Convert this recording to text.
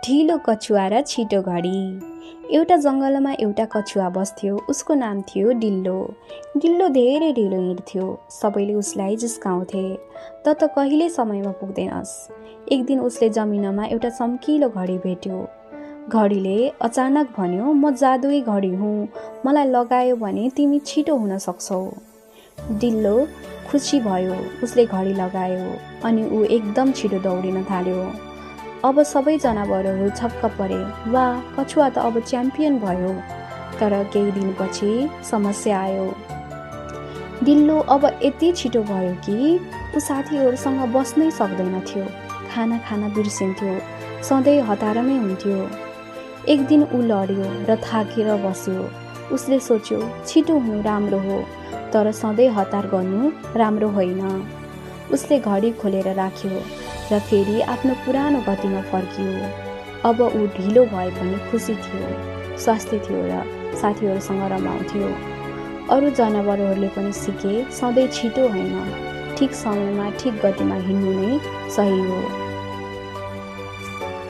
ढिलो कछुवा र छिटो घडी। एउटा जङ्गलमा एउटा कछुवा बस्थ्यो। उसको नाम थियो डिल्लो। डिल्लो धेरै ढिलो हिँड्थ्यो। सबैले उसलाई जिस्काउँथे, त कहिले समयमा पुग्दैनस्। एक दिन उसले जमिनमा एउटा चम्किलो घडी भेट्यो। घडीले अचानक भन्यो, म जादुई घडी हुँ, मलाई लगायो भने तिमी छिटो हुन सक्छौ। डिल्लो खुसी भयो। उसले घडी लगायो अनि ऊ एकदम छिटो दौडिन थाल्यो। अब सबै जनावरहरू छक्क परे। वाह, कछुवा त अब च्याम्पियन भयो। तर केही दिनपछि समस्या आयो। डिल्लो अब यति छिटो भयो कि ऊ साथीहरूसँग बस्नै सक्दैन थियो। खाना खान बिर्सिन्थ्यो। सधैँ हतारमै हुन्थ्यो। एक दिन ऊ लड्यो र थाकेर बस्यो। उसले सोच्यो, छिटो हुनु राम्रो हो, तर सधैँ हतार गर्नु राम्रो होइन। उसले घडी खोलेर राख्यो र फेरि आफ्नो पुरानो गतिमा फर्कियो। अब ऊ ढिलो भए पनि खुसी थियो, स्वास्थ्य थियो र साथीहरूसँग रमाउँथ्यो। अरू जनावरहरूले पनि सिके, सधैँ छिटो होइन, ठिक समयमा ठिक गतिमा हिँड्नु नै सही हो।